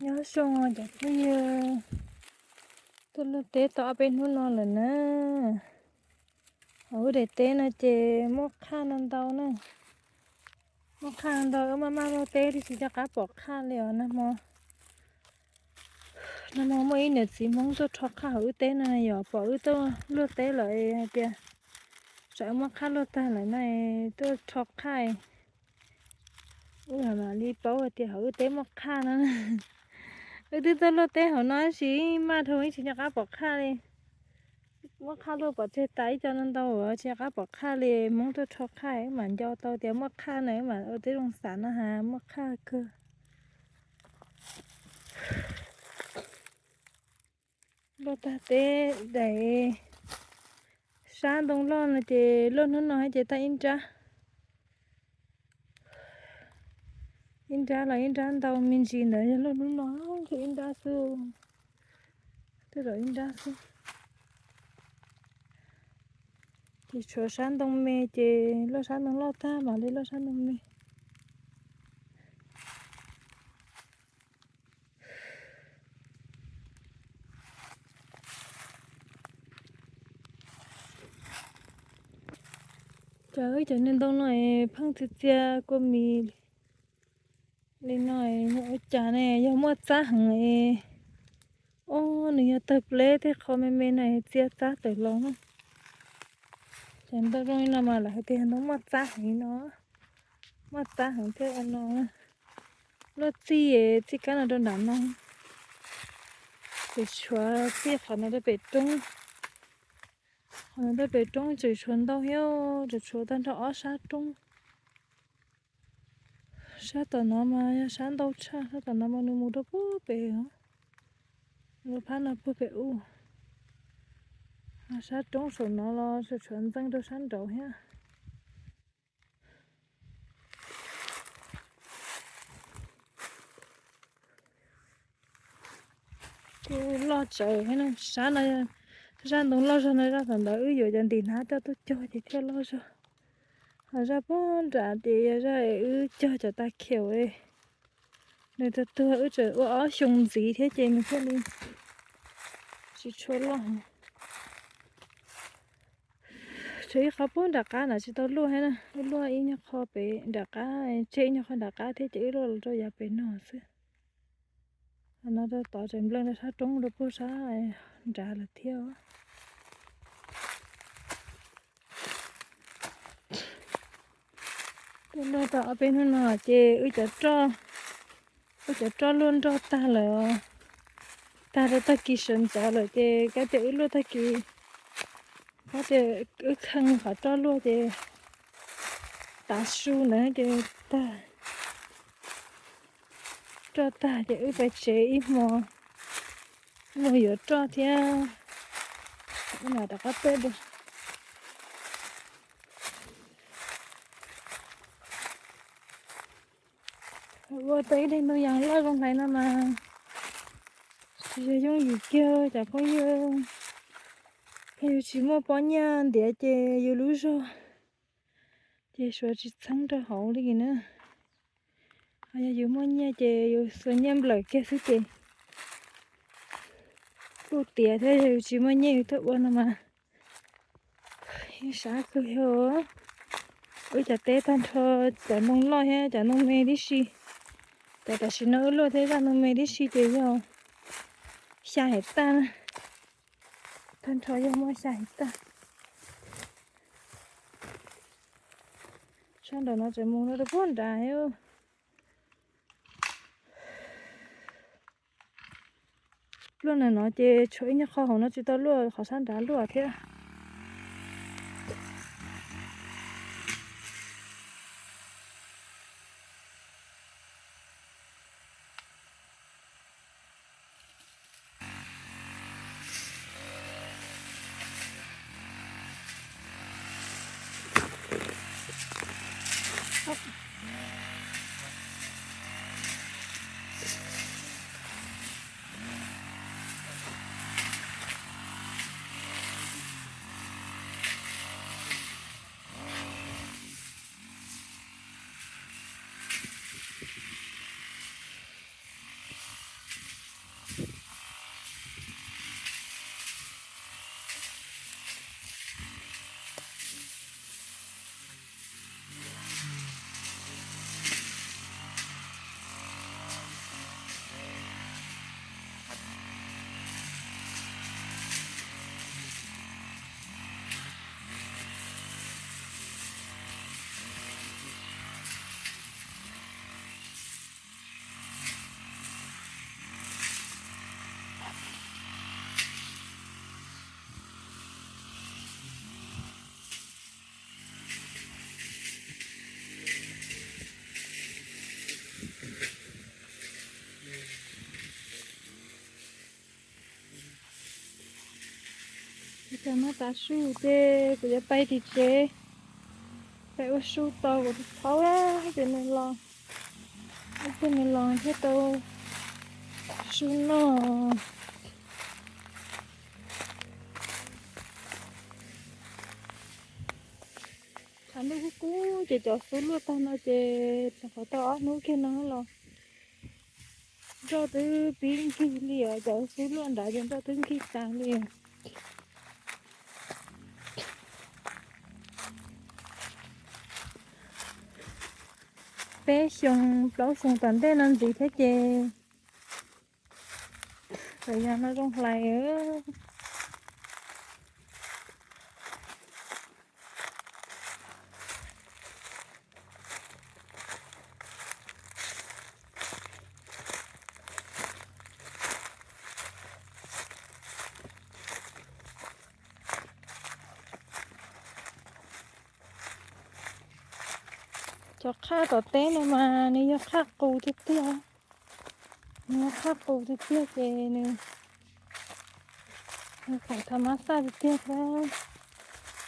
Nyob zoo cov phooj ywg, tuaj luaj teb tau ob peb hnub no lawm na. Hauv wb daim teb no ces muaj qhaj no ntau na. Muaj qhaj no ntau, wb maj maj luaj teb twb tsis nco qab pom qhaj li os. Nag hmo, nag hmo muaj ib niam txiv Hmoob tuaj rho qhaj hauv wb teb no, yog pom wb tuaj luaj teb lawm hais tias tsam muaj qhaj luaj tag lawm no tuaj rho qhaj. Wb mam li paub hais tias hauv wb teb muaj qhaj no. Wb twb tuaj luaj teb hauv no tab sis maj dhau ib tsis nco qab pom qhaj li. Muab qhaj luaj pov tseg tas ib co no ntau, tsis nco qab pom qhaj li. Hmoob tuaj rho qhaj wb mam nco tau tias muaj qhaj na, wb mam ua teb zoo xav no has muaj qhaj kawg. Luaj tag teb daim sab ntoo loj no ces luaj hnub no ces tag ib nrab. Ib nrab los ib nrab ntau me ntsis ntawd yog luaj hnub no, ib nrab xwb. Tej zaum ib nrab xwb. Ces tshuav sab ntoo me ces luaj sab ntoo loj tag mam li luaj sab ntoo me. Cov wb cov niag ntoo no es pheej txias txias kua mis li no, ua cas ne? Yog muaj txab heev es, o, nws yog tawg pleb tej qho me me no txias txab tawm los na. Cov ntoo zoo li no mas lawv hais tias ntoo muaj txab heev no, muaj txab heev thiab no. Luaj txij, txij kab no rau nram no, ces tshuav txij qhov no rau pem roob. Qhov no rau pem roob tseem tshuav ntau thiab, tseem tshuav tag nrho ob sab roob. Sab tom no mas yog sab ntau tshaj, sab tom no mas nws mus rau puag pem os, nws phab no puag pem ub. Sab roob saum no los tseem tshuav ntxeev rau sab nraud thiab. Kuj loj tsawv thiab na, sab no, zaj ntoo loj zog no, zaj tom ntawd wb yuav cov ntim hnab coj tuaj cog ces thiaj loj zog. Ho zaj puag nram ces yog zaj wb cog cov tag khiaum, nws tuag tuag wb tseem ua ob xyoo ntxiv thiab ces nws thiaj li tsis tshua loj. Tshuav ib qho puag nram qab na tsis tau luaj thiab na, luaj ib nyuag qho pem nram qab, tseg ib nyuag qho nram qab thiab ces wb luaj los rau yav pem no xwb. No rau tod tseem npleej rau sab roob rau puag sab nrad lawm thiab. Tuaj luaj tau ob peb hnub no ces wb cov roj, wb cov roj luaj nroj tag lawm, tag rau tag kis sawv ntxov lawm ces kab tias wb luaj tag kis, kab tias wb kheej qhov roj luaj ces tav su ntawd ces tag, roj tag ces wb pais tsev ib hmo, mus yuav roj thiab, wb mam rov qab tuaj dua. Ua tau ib daim ntoo yas loj zoo hlais no mas tsis yog yooj yim kiag cov phooj ywg. Yog yus tsis muaj pob nyiaj ntiav ces yus lub zog ces suav tsis txheeb rau hauv li na. Ho yog yus muaj nyiaj ces yus xuas nyiaj nplawm kiag xwb ces kuj tiav thiab, yog yus tsis muaj nyiaj yus tuaj ua no mas yeej sab kawg thiab. Wb cov teb tag nrho cov ntoo loj thiab cov ntoo me tib si, cov tam sim no wb luaj thiab zaj ntoo me tib si ces yog xya hais tag na. Tag nrho yog muaj xya hais tag. Sab nraud no tseem mus no rau puag nrad. Luaj na no ces tshuav ib nyuag qho hauv no tsis tau luaj, qhov sab nrad luaj thiab. Tam no tav su ces kuv yuav pais tim tsev, pais ua su tos kuv tus thaub, ces nws los, ib pliag nws los thiaj tau su noj. Tshav ntuj kub kub ces cov xub luaj tag no ces rau qhov tau ob hnub kiag no los nroj twb pib nkig li os, cov xub luaj nrad ces nroj twb nkig tas li. Peb xyoo plaub xyoo tom ntej no ntxiv thiab ces txawm yog no zoo hlais. Cov qhaj tom teb no mas nws yog qhaj qus tiag tiag, nws yog qhaj qus tiag tiag ces nws khoom thav mab xaj tiag tiag thiab.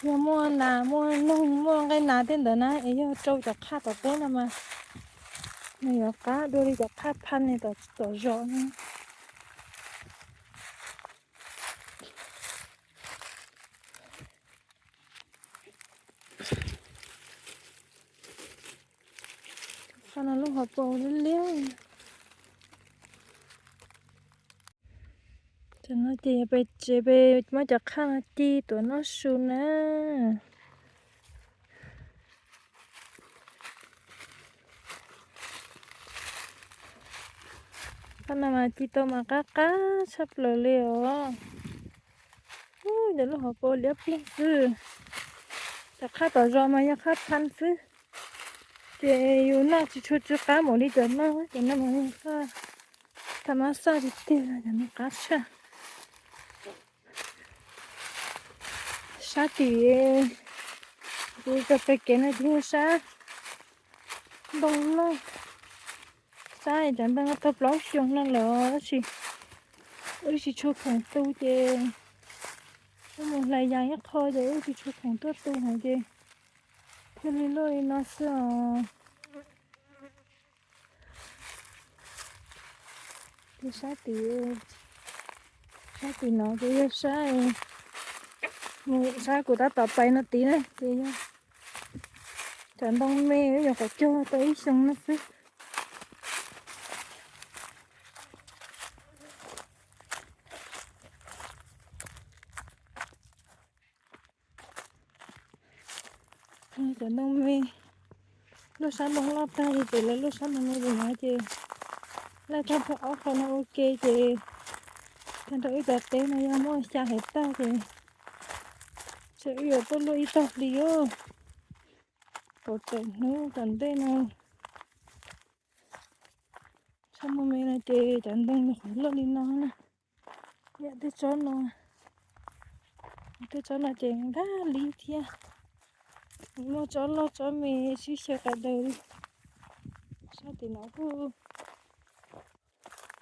Yog muaj nas muaj noog muaj nqaij nas tej ntawd na es yog rau cov qhaj tom teb no mas nws yuav qab dua li cov qhaj phaj tom zos no. Qhov no lub hauv paus liab liab. Tam no ces yog pem tsev pem muab cov qhaj no ci tuav noj su na. Qhaj no mas ci tau mas qab qab tshaj plaws li os. Cov lub hauv paus liab ploog xwb. Cov qhaj tom zos mas yog qhaj phaj xwb, ces yus noj tsis tshua tsw qab npaum li cov no, cov no mas yog qhaj thav mab xaj tiag tiag, cov no qab tshaj. Sab tim kuv cov pem kev no ces yog sab ntoo loj. Sab cov ntoo no tau plaub xyoo no lawm tab sis wb tsis tshua khoom tu ces wb mus hlais yas ib qho ces wb tsis tshua khoom tuaj tu heev ces thiaj li loj li no xwb os. Ces sab tim, sab tim no ces yog sab, mus sab kuv tab tom pais no tid na ces yog cov ntoo me, wb nyuam qhuav cog tau ib xyoo no xwb. Cov ntoo me, luaj sab ntoo loj tag li ces lawv luaj sab ntoo me li no ces laij tag nrho ob qho no ua ke ces tag nrho wb cov teb no yog muaj xya hais tag ces tseem wb yuav tuaj luaj ib tag hli os. Kaum tawm hnub tom ntej no, sab ntoo me no ces cov ntoo nyuam qhuav loj li no na. Yam tej tsob no, tej tsob no ces nkag li thiab. Muaj tsob loj tsob me sib xyaw qas daws li. Sab tim no kuj,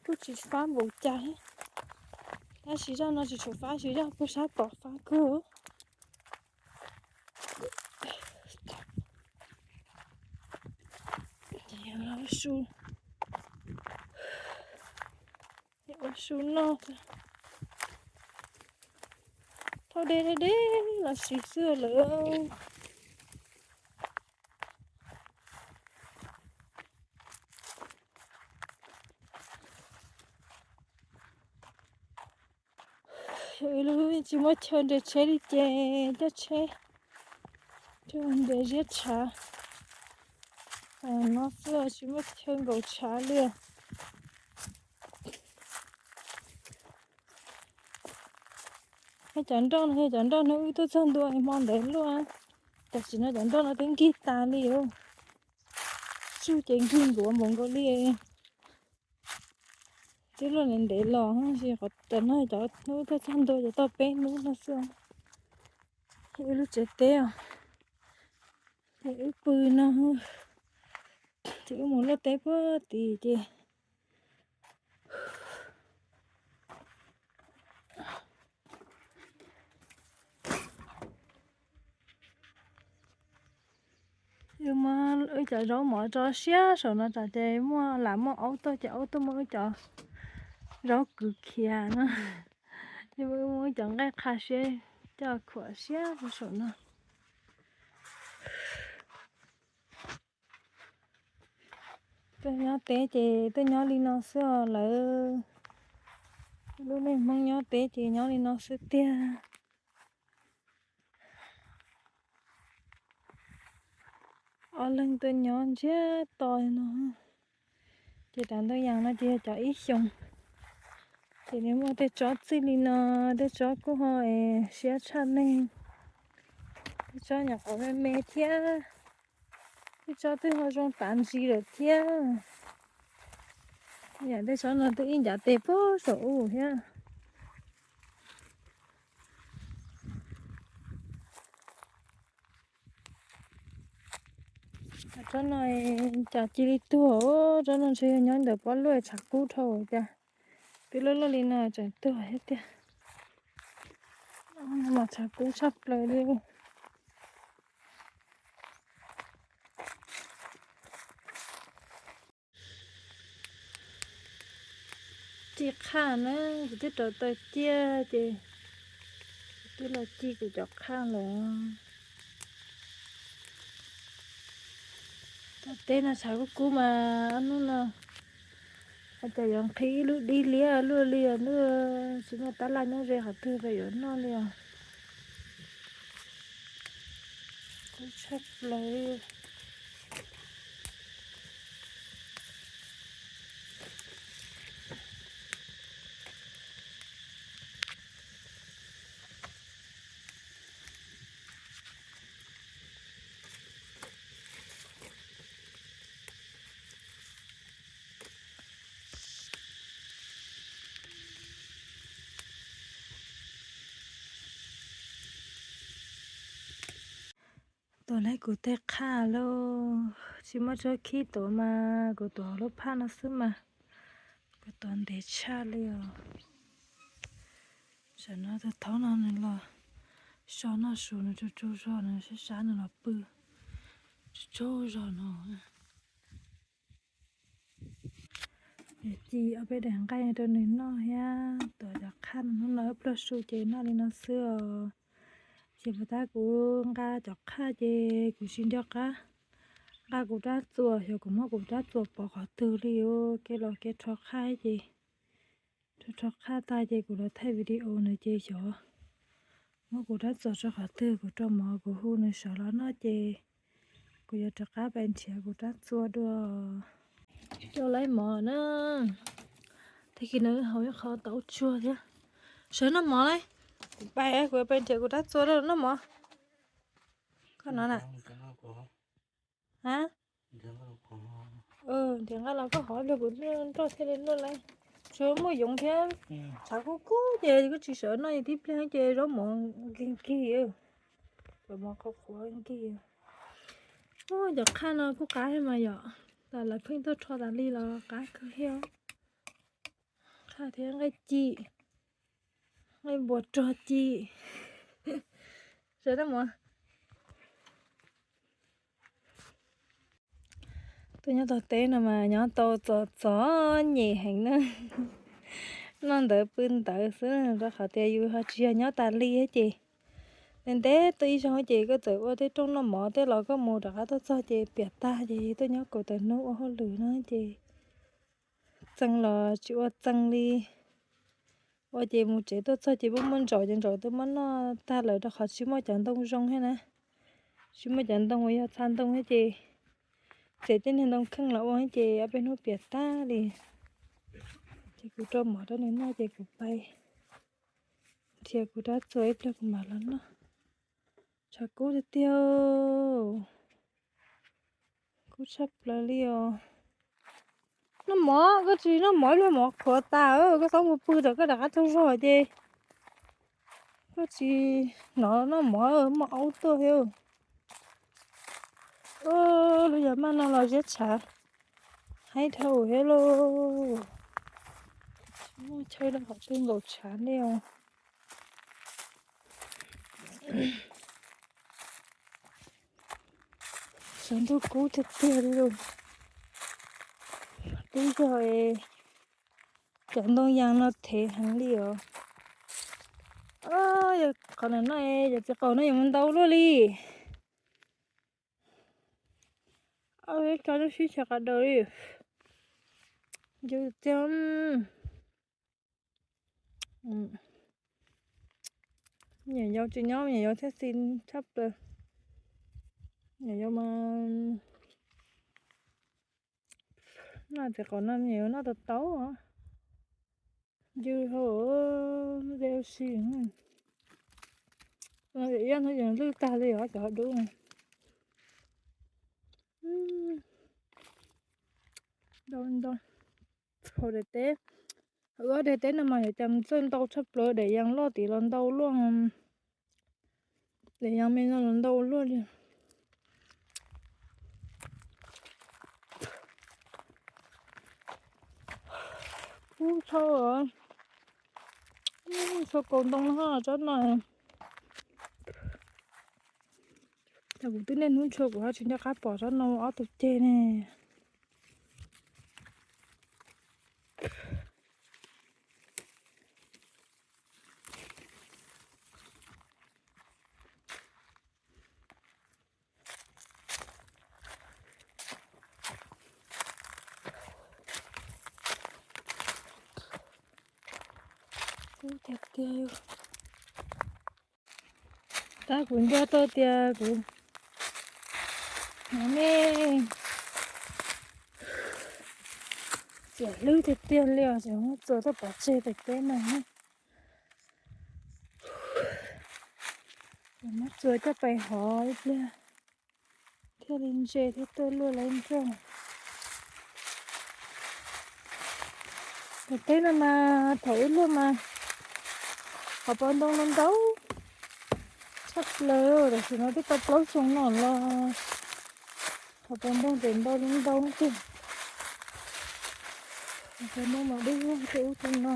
kuj tsis fab npaum cas thiab. Tab sis zaj no tsis tshua fab, sis zaj puag sab tod fab kawg. Ua su, ua su noj. Thauj deb deb los siv xwb lawm. Yog ib lub tsis muaj chaw nres tsheb li ces coj tsheb, coj nres ziab tshav. No xwb tsis muaj chaw nkaum tshav li. Yog cov nroj no, yog cov nroj no wb tuaj txog ntua hmo ntawd luaj, tam sim no cov nroj no twb nkig tas li os. Su ces nkig nkuav npaum nkaus li. Twb luaj ntev ntev los sis qhov cov no cov hnub tuaj txog ntua ces tau peb hnub no xwb. Ces wb lub tsev teb os, ces wb pw no, ces wb mus luaj teb puag tid ces, Wb muab wb cov zaub mov tso siab saum no tas ces muaj lam muaj aub tuaj ces aub tuaj muab wb cov zaub kwv khiav no. Ces wb muab wb cov nqaij qha siab coj khuam siab rau saum no. Tuaj nyob teb ces tuaj nyob li no xwb os lawv. Lub neej Hmoob nyob teb ces nyob li no xwb tiag. Ob leeg tuaj nyob ntsiag to no. Ces dav ntau yam no ces yog cov ib xyoos. Ces nws muaj tej tsob txij li no, tej tsob kuj ho es siab tshaj neeg. Tej tsob nyuam qhuav me me thiab. Tej tsob twb ho zoo tav ntsis lawm thiab. Yam tej tsob no twb ib ncav tes puag saum ub thiab. Tsob no cas cia li tuag, tsob no ntshe yog nyob ntawm pob luaj tshav kub dhau cas. Twb loj loj li no tseem tuag thiab tiag. Mas tshav kub tshaj plaws li. Ci qhaj na, kuv twb rauv taws ciaj ces kuv twb los ci kuv cov qhaj lawm. Tom teb no tshav kub kub mas ob hnub no hais tias yuav nqhis ib lub dib liab luaj li os, tsis muaj tab laj nyob ze qhov twg rau yuav noj li os. Kub tshaj plaws. Tuav lawm kuv tej qhaj lauj, tsis muaj tsob khib tuav mas kuv tuav hauv lub phaj no xwb mas kuv tuav ntev tshaj li os. Tam no tus thaub no nws los so noj su, nws tsaug tsaug zog, nws sab sab nws los pw tsaug tsaug zog no. Ci ob peb daim nqaij rau nws noj thiab tuav cov qhaj no, hnub no wb pluag su ces noj li no xwb os. Ces puas tab kuv nqa cov qhaj ces kuv tsis nco qab nqa kuv rab txuas, xyov kuv muab kuv rab txuas pov qhov twg li, kev los kev rho qhaj ces rho rho qhaj tag ces kuv los thaij video no ces xyov muab kuv rab txuas rau qhov twg, kuv rau mov kuv hu nws sawv los noj ces kuv yuav rov qab pais nrhiav kuv rab txuas dua. Coj laib mov na, tag kis no haus ib qho tau tsuag thiab. Sawv noj mov lauj, kuv pais, kuv yuav pais nrhiav kuv rab txuas dua noj mov. Koj no na. Ha? Nrhiav nqaij los koj hov ib pliag kuv nroj thiaj li luaj lauj. Tsuas muaj yoov thiab, tshav kub kub ces koj tsis sawv noj tib pliag ces zaub mov nkig nkig, zaub mov qhuav qhuav nkig. Cov qhaj no kuj qab thiab mas yom, tas lawv pheej tuaj rho tas li los qab kawg thiab. Qhaj thiab nqaij ci, nqaij npua rog ci. Sawv noj mov. Tuaj nyob tog teb no mas nyob tau txom txom nyem heev na. Noj ntawd pw ntawd xwb rau qhov tias yus ho tsis yog nyob tas li ces ntev ntev tuaj ib zaug ces koj txawm ua tej rooj noj mov tej los koj mus rov qab tuaj txog ces piam tag ces tuaj nyob kaum tawm hnub ua hauj lwm no ces txee los tsis ua txee li. Ua ces mus tsev tuaj txog ces muaj muaj ntsaum ces ntsaum twb muab noj tag lawm rau qhov tsis muaj cov ntoo zoo thiab na. Tsis muaj cov ntoo uas yog txha ntoo thiab ces txiav tej niag ntoo kheej los ua ces ob peb hnub piam tag li. Ces kuv rau mov rau nws noj ces kuv pais nrhiav kuv rab txuas ib pliag kuv mam los noj. Tshav kub tiag tiag. Kub tshaj plaws li os. Noj mov, koj tsis noj mov ib pliag mov qhuav tas, koj txhob mus pw thaum koj rov qab tsaug zog ces koj tsis hnov noj mov muaj aub tuaj thiab. Lub yog maj no los ziab tshav haib dhau thiab lauj. Tsis muaj chaw rau qhov twg nkaum tshav li os. Cov ntoo kub tiag tiag li lauj. Twb yog cov ntoo yas no thev heev li os. Yog qhov no no, cov txiv qaub no yuav mus ntau luaj li. Ob peb co lub sib tshais qas daws li. Yus tiag. Me nyuam yaus tsis nyob, me nyuam yaus thiaj xis tshaj plaws. Me nyuam yaus mas noj txiv qaub no me nyuam yaus noj tau tau. Yus hau de ua si. Iab hnub yus lwj tag li os cov dub. Ntau ntau. Hauv daim teb, hauv ob daim teb no mas yuav cas mus txawj ntau tshaj plaws, daim yas loj tim los ntau luaj, daim yas me no los ntau luaj li. Ub, tshaj, tshaj kaus ntoo no tsob no. Cas kuv twb niaj hnub ntshua kuv ho tsis nco qab pom tsob no ob tug ceg ne. Kub tiag tiag. Tab kuv nco tau tias kuv, no ne, txias hlwb tiag tiag li os, tseem muab txuas tuaj pov tseg daim teb no. Muab txuas coj pais hov ib pliag thiaj li ntse thiab tuaj luaj lawm ntag. Daim teb no mas thaum wb luaj mas hauv paus ntoo no ntau tshaj plaws, tam sim no twb tau plaub xyoo no los hauv paus ntoo ces ntau li ntau tiag. Hauv paus ntoo mas dub tej ub tej no.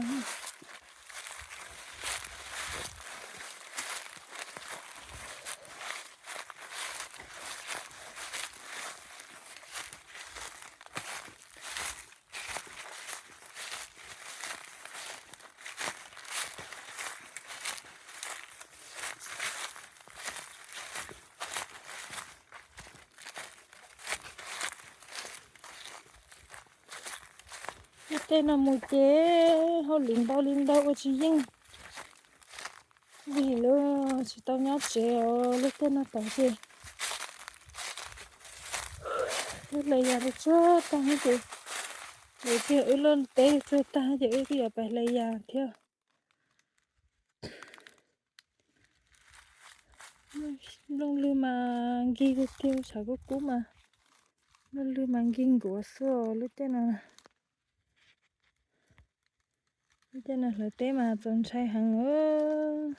Lub caij no mus ces hauj lwm ntau li ntau ua tsis yeej. Vim lawv tsis tau nyob tsev os, lub caij no tod ces wb hlais yas tsuag tag ces, ces wb luaj teb tsuag tag ces wb twb yuav pais hlais yas thiab. Nplooj lwg mas nkig tiag tiag, tshav kub kub mas nplooj lwg mas nkig nkuav xwb lub caij no. Lub caij no hlawv teb mas txaus ntshai heev.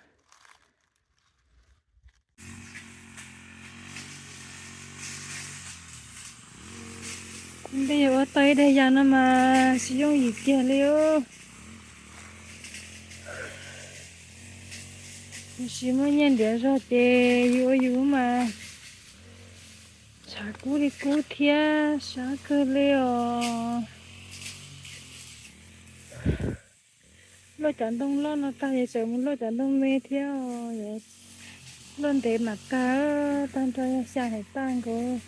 Npej yog ua tau ib daig yas no mas tsis yooj yim kiag li os. Yus tsis muaj nyiaj ntiav zog ces yus ua yus mas tshav kub li kub thiab sab kawg li os. Luaj cov ntoo loj no tag ces tseem mus luaj cov ntoo me thiab. Luaj ntev mam tag, tag nrho yog xya hais tag nkaus.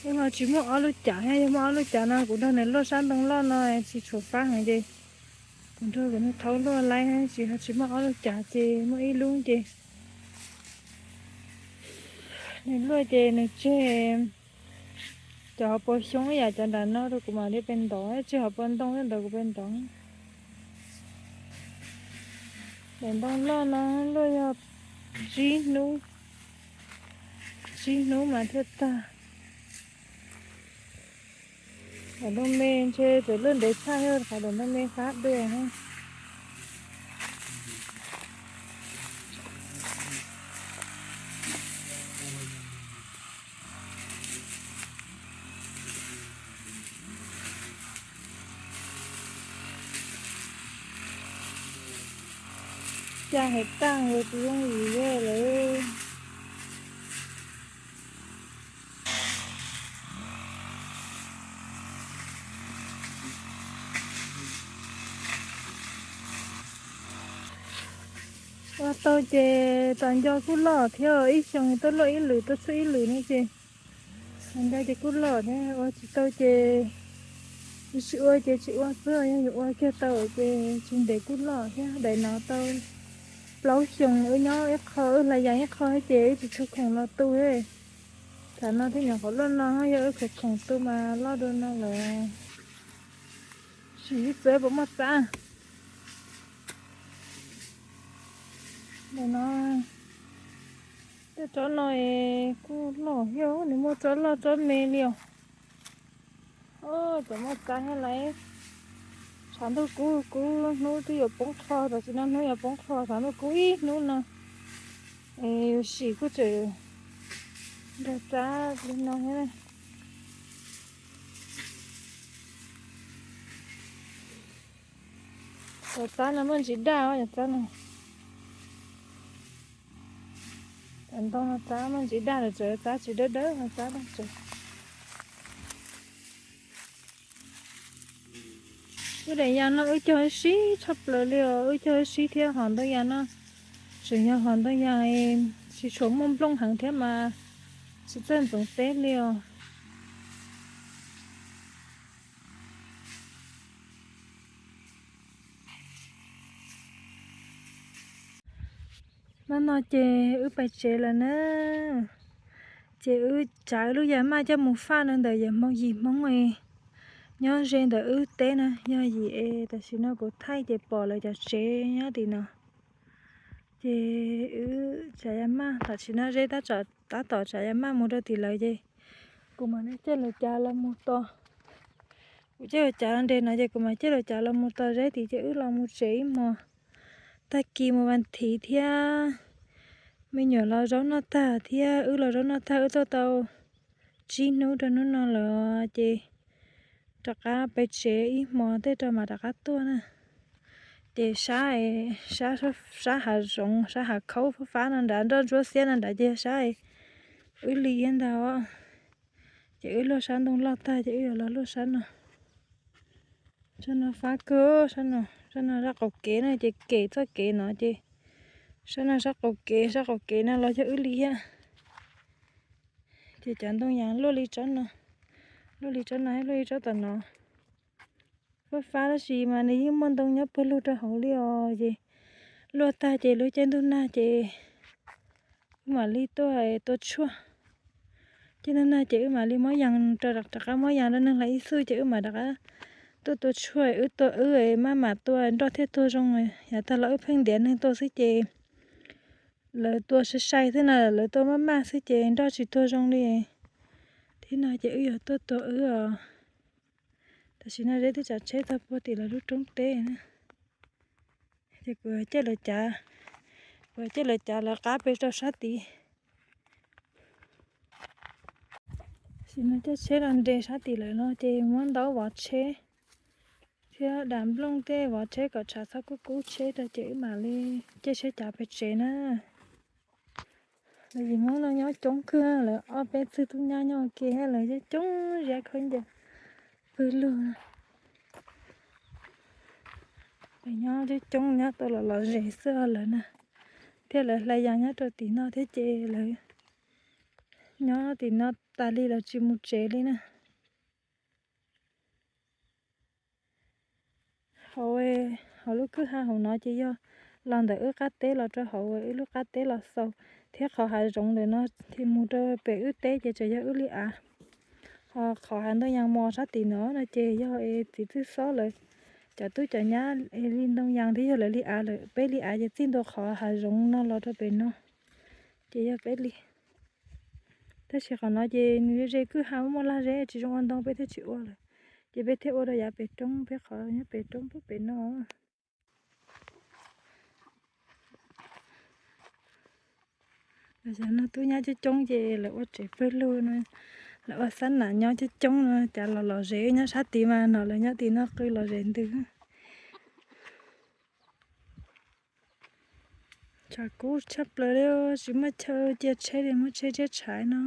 Yog ho tsis muaj ob lub cav thiab, yog muaj ob lub cav no kuv nrog nws luaj sab ntoo loj no tsis tshuav fab heev ces kuv nrog kuv nws thaub luaj laib, tsis ho tsis muaj ob lub cav ces muaj ib lub ces nws luaj ces nws tseg cov hauv paus xyoob ib yam cov nram no rau kuv mam li pes ntov, tseg hauv paus ntoo ntawd kuv pes ntov. Daim ntoo loj no luaj yog tsib hnub, tsib hnub mas thiaj tag. Daim ntoo me ntshe txawm luaj ntev tshaj, yog qhov daim ntoo me fab dua. xya hev tag nkaus tsis yooj yim li lawm. Ua tau ces tom nco kuj loj thiab, ib xyoos tuaj luaj ib lwm tuaj tshuaj ib lwm no ces tom nco ces kuj loj thiab, ua tsis tau ces tsis ua ces tsis ua xwb, yog yuav ua kiag tau ces tsis ntev kuj loj thiab. Daim no tau plaub xyoos wb nyob ib qho, wb hlais yas ib qho ces wb tsis tshua khoom los tu. Thaum no thiab nyuam qhuav luaj no yog wb khoom khoom tu mas loj dua no lawm. Sim ib txwv puas muaj txab. Ntawm no tej tsob no es kuj loj thiab, nws muaj tsob loj tsob me li os. Tseem muaj txab thiab lauj. Tshav ntuj kub kub, hnub twb yuav poob qho, tam sim no hnub yuav poob qho, tshav ntuj kub ib hnub no. Es yuav sim kuj tseem nrog txab li no thiab. Cov txab no muaj ntsis daj os, cov txab no. Cov ntoo no txab muaj ntsis daj lawm, txawm txab tsis dawb dawb no txab daj tsev. Wb daim yas no wb cog ib sib tshaj plaws li os, wb cog ib sib thiab hos ntoo yas no tseem yog hos ntoo yas tsis tshua muaj nplooj heev thiab mas tsis txawj ntxoov teb li os. Hnub no ces wb pais tsev lawm na. Ces wb tsav wb lub yas maj coj mus faj no ntawm yawm Hmoob yim Hmoob nyob ze ntawm wb teb na, yog yim es tam sim no kuv thaij ces pom lawv cov tsev nyob tim no. Ces wb tsav yas maj, tam sim no zeb tab tom tsav yas maj mus rau tim lawv ces kuv mam li caij lawv cav los mus tos. Kuv caij lawv cav los nres no ces kuv mam caij lawv cav los mus tos zeb tid ces wb los mus tsev ib hmos. Tag kis mus vas thiv thiab me nyuam los zaub noj tag thiab wb los zaub noj tag, wb tuaj tau tsib hnub rau hnub no lawm ces rov qab peb tsev ib hmos tej rau mam rov qab tuaj na. Ces sab, sab, sab hav zoov, sab hav khaub fab fab no nrad, nroj ntsuab xiab no nrad ces sab wb li thiab ntag. Ces wb luaj sab ntoo loj tag ces wb yuav los luaj sab no. Sab no fab kawg, sab no, sab no sab qaum kev no ces kem txoj kev no ces sab no sab qaum kev, sab qaum kev no los yog wb li thiab. Ces cov ntoo yas luaj li tsob no, luaj li tsob no, luaj li tsob tom no. Fab fab tab sis mas nws yeej muaj ntoo nyob pawg lug rau hauv li os. Ces luaj tag ces lub caij ntuj nag ces wb mam li tuaj tua tshuaj. Caij ntuj nag ces wb mam li muab yas rau, rov qab muab yas rau neeg hlais ib xub ces wb mam rov qab tuaj tua tshuaj. Wb tua wb maj mam tua nroj thiaj tuag zoo. Yav tag los wb pheej ntiav neeg tua xwb ces lawv tua sai sai xwb na, lawv tua maj maj xwb ces nroj tsis tuag zoo li. Thiab no ces wb yuav tuaj tua wb os. Tam sim no zeb twb tsav tsheb txog puag tim lawv lub roob teb na. Ces kuv caij lawv cav, kuv caij lawv cav lawv qab pes rau sab tid. Tam sim no caij tsheb los nres sab tim lawv no ces muab ntaub vov tsheb thiab dam nplooj tej vov tsheb kom tshav txhob kub kub tsheb rau ces wb mam li caij tsheb cav pes tsev na. Lawv yim Hmoob no nyob coob kawg, lawv ob peb txwg tub nyab nyob ua ke, lawv coob coob ziab khaub ncaws pawg lug. Lawv nyob coob coob nyob tau los lom zem xwb lawm na. Thiab lawv hlais yas nyob rau tim no thiab ces lawv nyob tim no tas li lawv tsis mus tsev li na. Hauv, hauv lub kwj ha hauv no ces yog los ntawm wb qab teb los rau hauv wb lub qab teb los xaus, thiab qhov hav zoov ntawm no mus rau pem wb teb ces tseem yog wb li av. Ho qhov hav ntoo yas mos sab tim no no ces yog es txiv txwj xob lawv cov tub cov nyab li ntoo yas thiab yog lawv li av lawm, peb li av ces txij ntua qhov hav zoov no los rau pem no ces yog peb li. Tab sis qhov no ces nws ze kwj ha muaj lag zeb tsis zoo ua ntoo peb thiaj tsis ua lawm, ces peb thiaj ua rau yav pem roob, peb qhov nyob pem roob pem no. Lawv xyov no tub nyab coob coob ces lawv ua tsev pawg lug no, lawv ua xab nam nyob coob coob no, cas los lom zem nyob sab tid mas no lawv nyob tim no qw lom zem ntws. Tshav kub tshaj plaws li, tsis muaj chaw cia tsheb li, muab tsheb tshiab tshaiv no,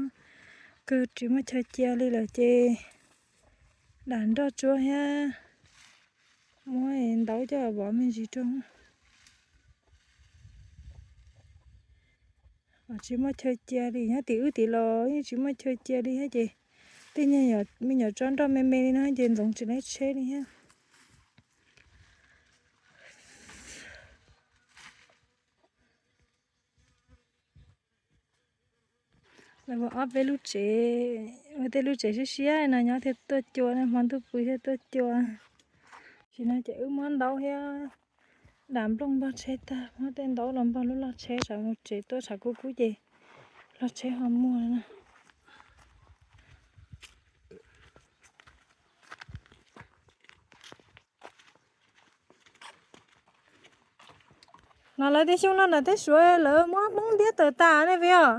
kawg tsis muaj chaw cia li lawm ces dam nroj tsuag thiab, muab ntaub coj vov me ntsis rau. Tsis muaj chaw cia li, nyob tim wb tim los yeej tsis muaj chaw cia li thiab ces tej me nyuam tsob nroj me me li no ces ntxoov tsis laib tsheb li thiab. Lawv ua ob peb lub tsev, ua tej lub tsev siab siab no nyob thiaj tuaj cua, hmo ntuj pw thiaj tuaj cua. Tam sim no ces wb muab ntaub thiab dam nplooj npog tsheb tag, muab tej ntaub los npog lub log tsheb, tsam mus tsev tuaj tshav kub kub ces log tsheb ho muag na. No lawv tej xyoo no ntawm tej Suav lawv muab Hmoob ntiab tawm tas ne puas yog?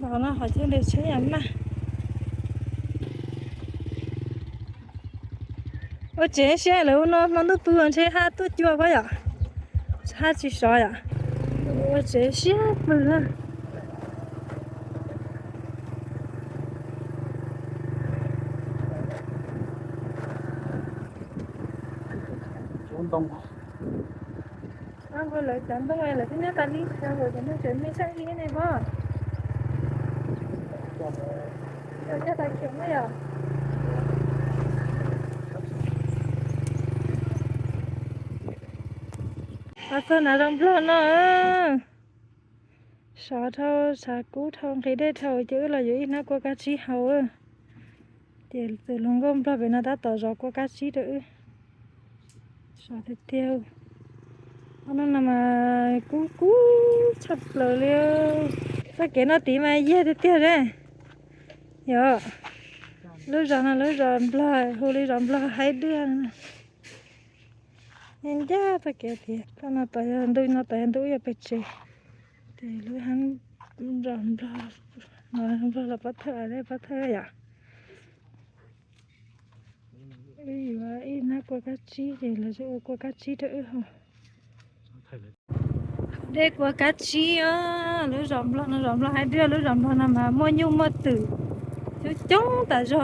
Los no qhov chaw nres tsheb yam maj. Ua tsev siab lawm ua no hmo ntuj pw ntshe haj tuaj cua koj yom, haj tsis sov yom. Ua tsev siab pw na. Lawv cov ntoo lawv twb nyob tas li, lawv cov ntoo tseem me tshaj li ne pob. Coj tas khiav na yom. Los txog nram zos Nplog no, sov dhau, tshav kub dhau, nqhis dej dhau ces wb los yuav ib hnab kua kab tsib haus. Ces tus hluas nkauj Nplog pem no tab tom zov kua kab tsib rau wb. Sov tiag tiag. Ob hnub no mas kub kub tshaj plaws li. Txoj kev no tid mas yag tiag tiag ne. Yog lub zos no lub zos Nplog, hu li zos Nplog Haib Dwaj. Ncaj ncaj txoj kev tiag, toj no tod yog ntuj, no tod yog ntuj, wb yuav pem tsev. Ces lub hab zos Nplog, Nplog los Pob Thawj, Pob Thawj yom. Wb yuav ib hnab kua kab tsib ces lawv ua kua kab tsib rau wb haus. Dej kua kab tsib, lub zos Nplog no, zos Nplog Haib Dwaj, lub zos Nplog no mas muaj nyuj muaj twm coob coob tas zog.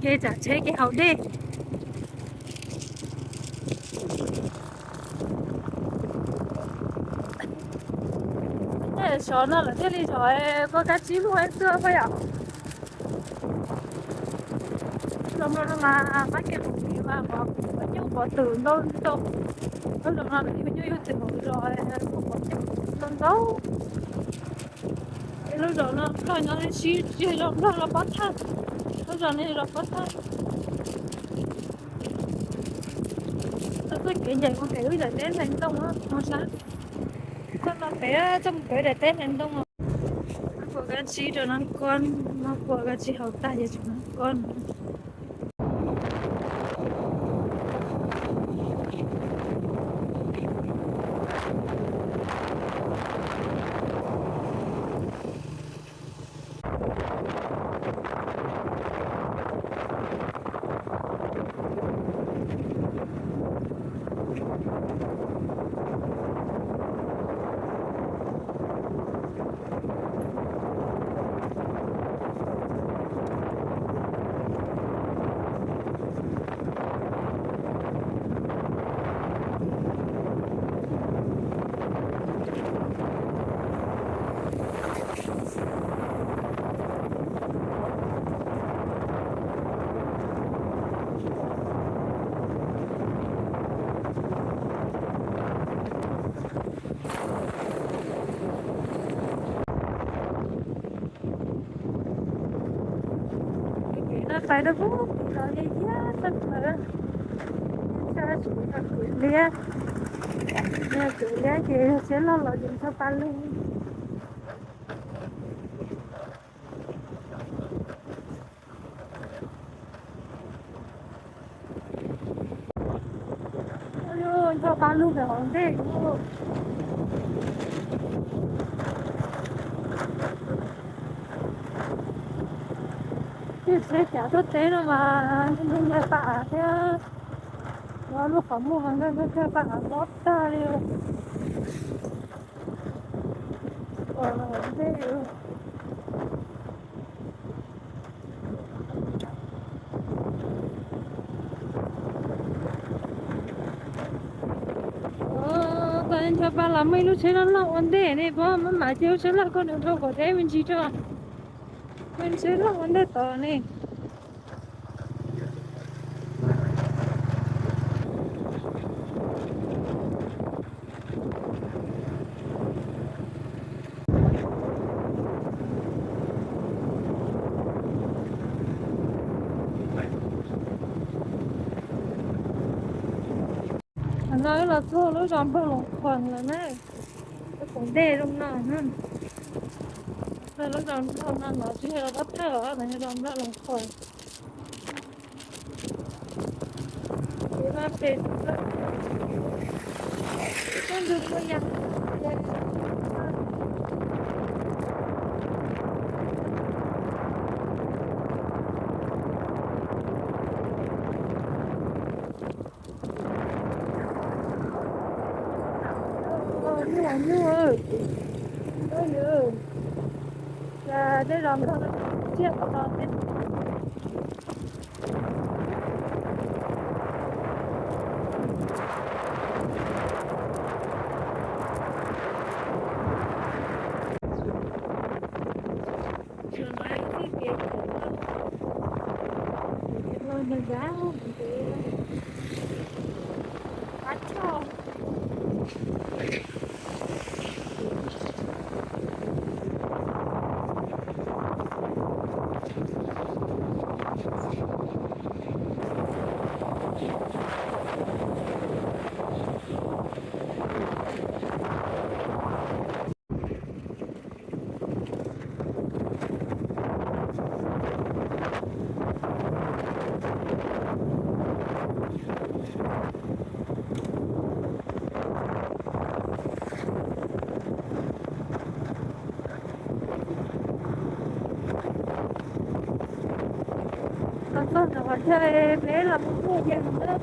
Kev tsav tsheb kev haus dej. Sov no lawv thiaj li zov kua kab tsib lub haib xwb pob yom. Lub zos no mas pab kev haus dej mas pov nyuj pov twm ntau ntau. Lub zos no lawv nyuj yug twm hauv zos, pov nyuj ntau ntau. Lub zos no Nplog nyob sib tsis zos Nplog los Pob Thawj, lub zos no zos Pob Thawj. Txoj kev ncaim mus pem wb daim teb ntxhais ntoo no, mus sab txoj no pem, txoj mus pem daim teb ntxhais ntoo no. Kua kab tsib rau Nab Kob, Nab Kob kab tsib haus tag ces tshuav Nab Kob no. Kev no pais rau pem los li thiab txog ntawd, txog Kuv Liab, Kuv Liab ces yog tsheb loj los ces txog Paj Lug. Nco Pab lug pem hauv ntej. Tej tsheb cav tuaj teb no mas nws nce paj av thiab, lub qhov muag mas nkag nkag paj av lob tag li. Ua ntej. Koj nco pab los muaj ib lub tsheb loj loj ua ntej ne, pab maj mam cia lub tsheb loj koj nws dhau kom deb me ntsis tso. Muaj tsheb loj ua ntej tod ne. Qhov no wb los txog lub zos Nplog Loos Khuas lawm na. Lub koom ntej zoo no, lub zos Nplog no los tsis yog los pab thawj os, yog zos Nplog Loos Khuas. Nyuj, nyuj, nyuj, tej zos Nplog no tsiaj qhov no thiab. Los txog ntawm qhov chaw peb los mus pem yees na.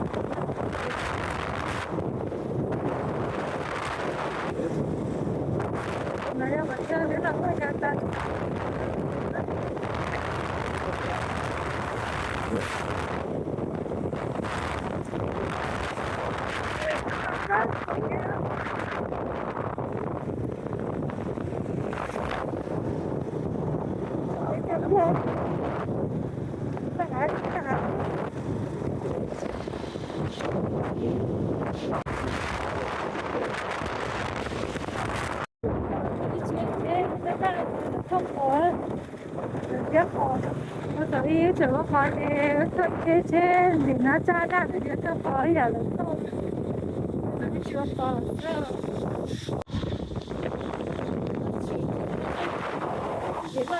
Thiab qhov, ua tau ib tseem ua qhov ces txoj kev tsheb ntim nab tsab daj ntawd thiab txoj qhov ib yam lawv txoj, lawv tsis ua qhov xwb.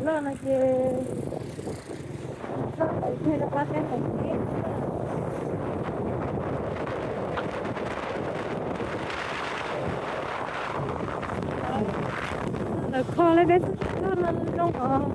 Loj no ces txoj tau kiag rau qab teb qhov kev. Lawv kho li peb txoj kev loj no zoo os.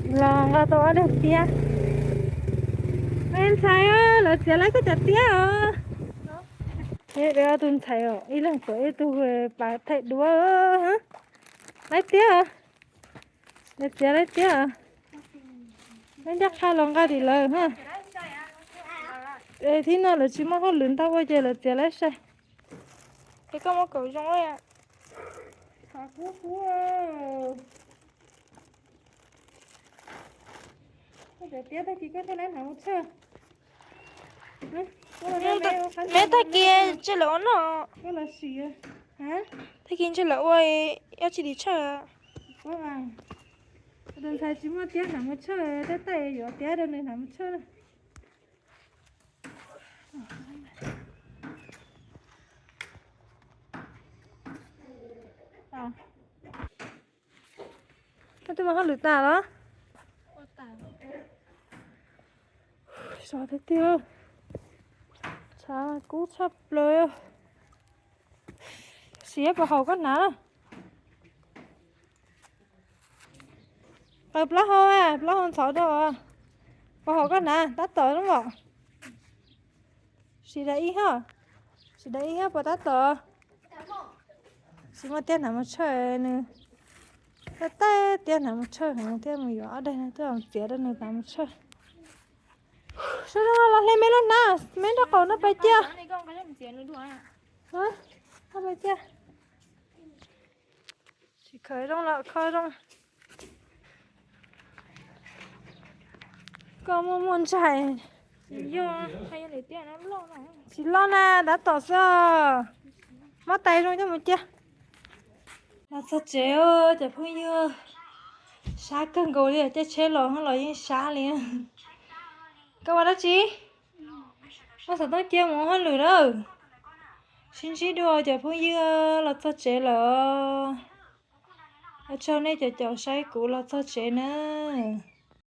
Los nqa tau ob daig tiab. Ntxhais, lawv txiav laib koj cov tiab os. Peb tus ntxhais os, ib leeg txiav ib tug pas thaij duab. Laib tiab, lawv txiav laib tiab. Peb ncaj qha los nqa tim lawv. Thib no lawv tsis muaj hauj lwm ntau ua ces lawv txiav laib sai. Es koj muab kaum zoo. Koj cov tiab tag kis koj thiaj laib hnav mus tshawj. Neb tag kis ntshe lawv ua noj. Tag kis ntshe lawv ua, ua tsis tim tshawj. Tus ntxhais tsis muaj tiab hnav mus tshawj, tab tab yuav tiab rau nws hnav mus tshawj. Koj twb muaj hauj lwm tas los? Sov tiag tiag, tshav kub tshaj plaws. Siav puas haum koj hnav? Qaws plaub hau, plaub hau ntxhov rau. Puas haum koj hnav? Tab tom los? Sim daim ib hab, sim daim ib hab puas tab tom? Tsis muaj tiab hnav mus tshawj nws. Tab tab tiab hnav mus tshawj heev thiab, mus yuav ob daig no tuaj txiav rau nws hnav mus tshawj. Sawv daws los hle me lub hnab, me nraub qaum no pais cia. Pais cia. Tsis khaws zoo los kho zoo. Koj muaj muaj ntshai. Tsis loj na, tab tom xwb. Muab tais zoo coj mus cia. Los txog tsev cov phooj ywg, sab kawg nkaus li, caij tsheb los los yeej sab li. Koj ua dab tsi? Muab xov tooj cia mus ua hauj lwm na. Sib ntsib dua cov phooj ywg, los txog tsev lawm. Ua tsaug nej cov caum saib kuv los txog tsev na.